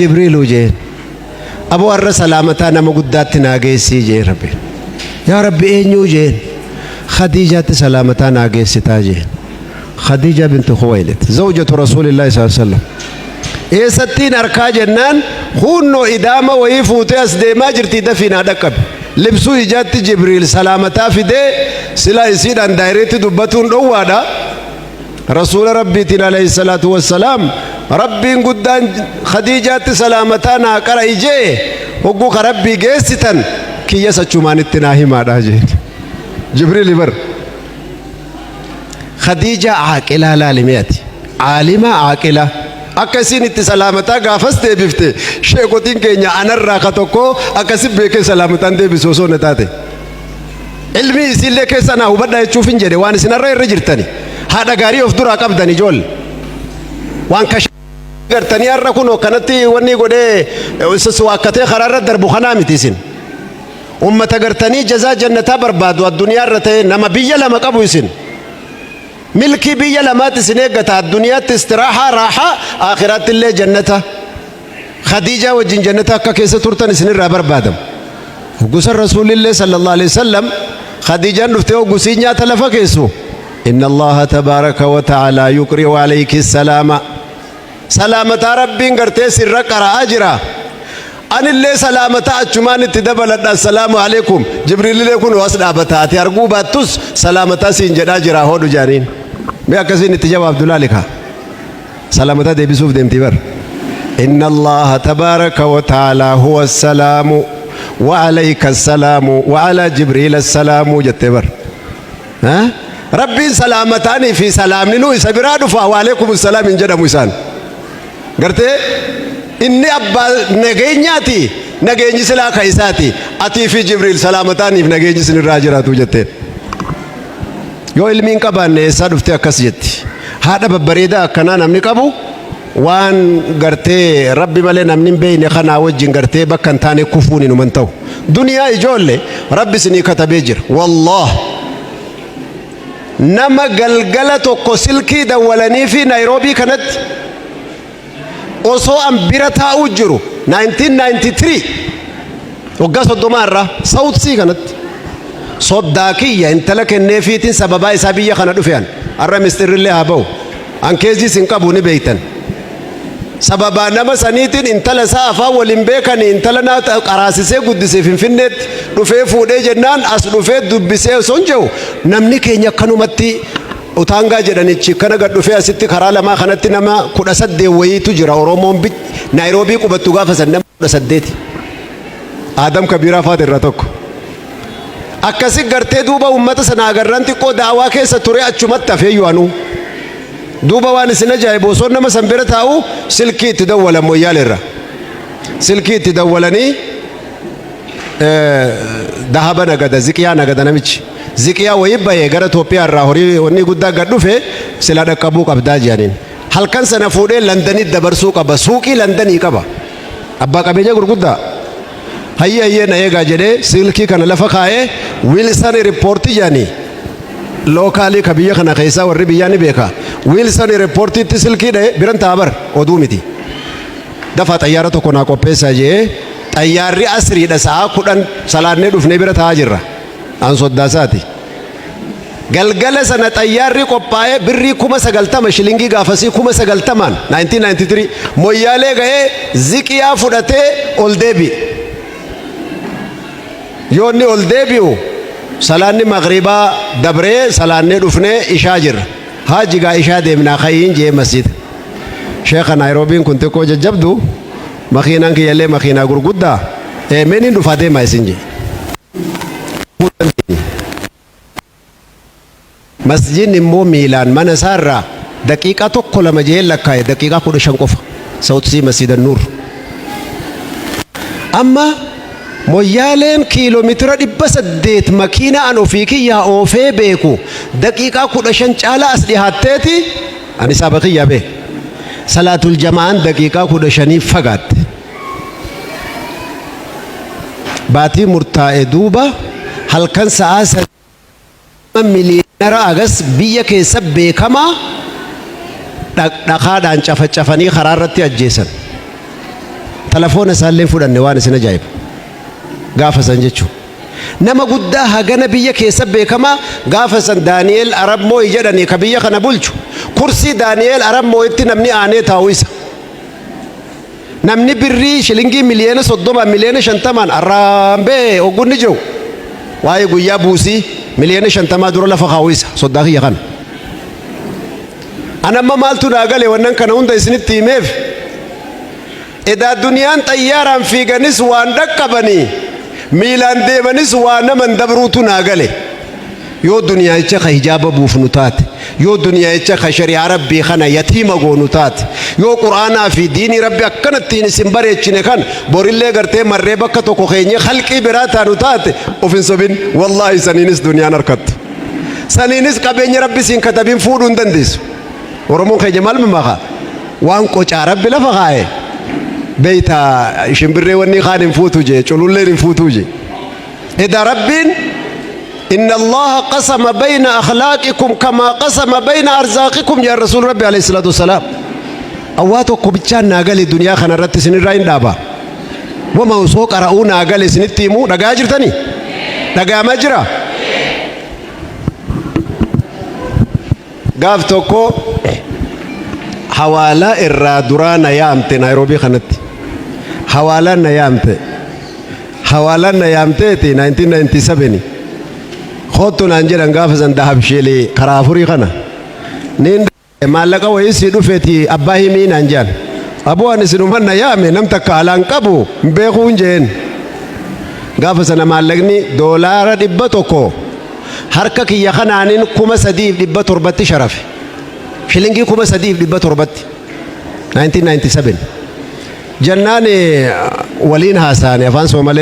Jibriiluu jeen. Aboo har'a salaamataa nama guddaatti naa geessii jeen Rabbi. Yaa Rabbi eenyuu jeen. Khadiijaatti salaamataa naa geessitaa jeen. Khadiija bintu Khuwaylid zawjatu Rasuulillaahi sallallahu alaihi wasallam. Eessattiin harkaa jennaan huunnoo idaama wayii fuutee as deemaa jirtii dafii naa dhaqqabi. Libsuu ijaatti Jibriil salaamataa fidee silaa isiidhaan daayireetti dubbatuun dhowwaadha. Rasuula Rabbiitiin alayhi salaatu wassalaam Rabbiin guddaan Khadiijaatti salaamataa naa qara'i jee hogguu ka Rabbii geessitan kiyyas achumaanitti naa himaadha jeen. Jibriili bar. Khadiijaa caaqilaa laali mee ati. Caalima caaqilaa. Akka isiin itti salaamataa gaafas deebifte sheekotiin keenya anarraa ka tokko akkasi beekee salaamataan deebisu osoo na taate. Ilmii isiillee keessa naa hubadhaa jechuufin jedhe waan isin har'a irra jirtani. Haadha gaarii of duraa qabdan ijoolle. Waan kash gartanii har'a kun akkanatti wanni godhee waakkatee karaa irra darbu kanaa miti isin. Ummata gartanii jazaa jannataa barbaadu addunyaa irra ta'e nama biyya lama qabu isin. Milkii biyya lamaatti isin eeggata addunyaatti istiraahaa raahaa aakhiraatti illee jannata. Khadiijaa wajjin jannata akka keessa turtan isinirraa barbaadama. Hoggusan Rasuulillee sallallahu alaihi wasallam Khadiijaan dhuftee hoggusii nyaata lafa keessu. Inna Allaha tabaaraka wa ta'ala yuqri'u alayki salaama. Salaamataa Rabbiin gartee sirra qara'aa jira. Anillee salaamataa achumaan itti dabaladha. Assalaamu alaikum. Jibriilillee kun as dhaabata. Ati arguu baattus salaamataa siin jedhaa jira hodhu jaaniin. Mee akkasiin itti jawaabdu laalika. Salaamataa deebisuuf deemti bar. Inna Allaha tabaaraka wa ta'ala huwa salaamu wa alayka salaamu wa ala Jibriila salaamu jettee bar. Rabbiin salaamataanii fi salaamninuu isa biraa dhufa wa alaikum salaam hin jedhamu isaan. Gartee inni abbaa nageenyaati nageenyi silaa ka isaati atii fi Jibriil salaamataaniif nageenyi isinirraa jiraatu jetteen. Yoo ilmi hin qabaanne eessaa dhuftee akkas jetti. Haadha babbareedaa akkanaa namni qabu waan gartee rabbi malee namni hin beekne kanaa wajjin gartee bakka hin taane kufuun hinuman ta'u. Duniyaa ijoolle rabbi isinii katabee jira. Wallaah. Nama galgala tokko silkii dawwalanii fi Naayiroobii kanatti osoo an bira taa'uu jiru 1993 waggaa 30 irraa South Sea kanatti soddaa kiyya intala kenneefiitiin sababaa isaa biyya kana dhufe an har'a mistirrillee haa ba'u an keeziis hin qabu ni beektan sababaa nama saniitiin intala isaa afaan waliin beekanii intala naa qaraasisee guddisee Finfinneetti dhufee fuudhee jennaan as dhufee dubbisee osoo hin jiru namni keenya akkanumatti Utaangaa jedhanichi kana gad dhufee asitti karaa lamaa kanatti nama 18 wayiitu jira Oromoon Naayiroobii qubattu gaafa san nama 18. Aadam Kabiiraa faati irraa tokko. Akkasi gartee duuba uummata sana agarraan xiqqoo daawaa keessa ture achumatti hafeeyyu anuu. Duuba waan isin ajaa'ibu osoo nama san bira taa'u silkii itti dawwalan moyyaale irra. Silkii itti dawwalanii dahaba nagada ziqiyaa nagada namichi. Ziqiyaa wayii bahee gara Itoophiyaa irraa horii wanni guddaa gad dhufe sila dhaqqabuu qabdaa jedhaniin. Halkan sana fuudhee Landanitti dabarsuu qaba. Suuqii Landanii qaba. Abbaa qabeenya gurguddaa. Hayyee hayyee na eegaa jedhee silkii kana lafa kaa'ee Wiilsan riippoortii jedhanii lookaalii ka biyya kana keessaa warri biyyaa ni beeka. Wiilsan riippoortiitti silkii dha'e biran ta'a bar oduu miti. Dafaa xayyaara tokko naa qopheessaa jedhee xayyaarri asriidha sa'a 10 salaannee dhufnee bira taa'aa jirra. An soddaasaati. Galgala sana xayyaarri qophaa'ee birrii 90,000 shilingii gaafasii 90,000n 1993 moyyaalee ga'ee ziqiyaa fudhatee ol deebi'e. Yoo inni ol deebi'u salaanni magriibaa dabree salaannee dhufnee ishaa jirra. Haaji gaa ishaa deemnaa ka'iin jee masjida. Sheekha Naayiroobiin kun xiqqoo jajjabdu makiinaan kiyyallee makiinaa gurguddaa mee niin dhufaa deemaa isin jee. Masjidni immoo miilaan mana isaa irraa daqiiqaa tokko lama jee lakkaa'e daqiiqaa 15 qofa. Sautisii Masjida Nuur. Amma Moyyaaleen kiiloomeetira 800 makiinaa an ofii kiyyaa oofee beeku daqiiqaa 15 caalaa as dhihaatteeti ani saaba kiyyaa bee. Salaatul jama'aan daqiiqaa 15 fagaatte. Baatii murtaa'e duuba halkan sa'aa 3 miliyoonara agas biyya keessa beekamaa dhakaadhaan cafacafanii karaa irratti ajjeesan. Telefoona isaallee fudhanne. Waan isin ajaa'ibu gaafa san jechuun nama guddaa hagana biyya keessa beekamaa, gaafa san Daani'eel Arap Mooyi jedhanii ka biyya kana bulchu, kursii Daani'eel Arap Mooyitti namni aanee taa'u isa. Namni birrii shilingii 30 miliyoona 50 miliyoona arraambee oggunni jiru, waa'ee guyyaa buusii 50 miliyoona dura lafa kaa'u isa, soddaa kiyya kana. Anamma maaltu naa gale? Wannan kana hunda isinitti himeef, edaa duniyaan xayyaaraan fiiganis waan dhaqqabanii, miilaan deemanis waa naman dabruutu naa gale. Yoo duniyaacha ka hijaaba buufnu taate, yoo duniyaacha ka shari'aa Rabbii kana yatiima goonu taate, yoo Qur'aanaa fi diinii Rabbi akkanattiin isin bareechine kan borillee gartee marree bakka tokko keenye halqii biraa taanu taate, of hin sobin, wallaahi saniinis duniyaan harkattu, saniinis qabeenya Rabbi siin katabin fuudhuu hin dandeessu. Oromoon keenya maal mammaaka? Waan qocaa Rabbi lafa kaa'e beeyta, shimbirree wanni kaan hin fuutu jee, cululleen hin fuutu jee. Edaa Rabbiin إن الله قسم بين أخلاقكم كما قسم بين أرزاقكم يا رسول ربي عليه الصلاة والسلام. Awwaa tokko bichaan naa gale, duniyaa kana irratti isinirraa hin dhaaba. Wama osoo qara'uu naa gale isinitti himuu. Dhagaa jirtanii? Dhagaamaa jira? Gaaf tokko hawaalaa irraa duraa na yaamte. Naayiroobii kanatti hawaalaan na yaamte. Hawaalaan na yaamteeti 1997 kootu naan jedhan. Gaafa san Dahabshiilii karaa afurii kana niin maallaqa wayii sii dhufeeti, abbaa himii naan jedhan. Aboo, ani sinuman na yaame, nam takka alaan qabu hin beekuun jeen. Gaafa sana maallaqni $100 harka kiyya kanaanin 3,700tti sharafe, shilingii 3,700tti, 1997 jennaan waliin haasa'ani afaan Soomalee.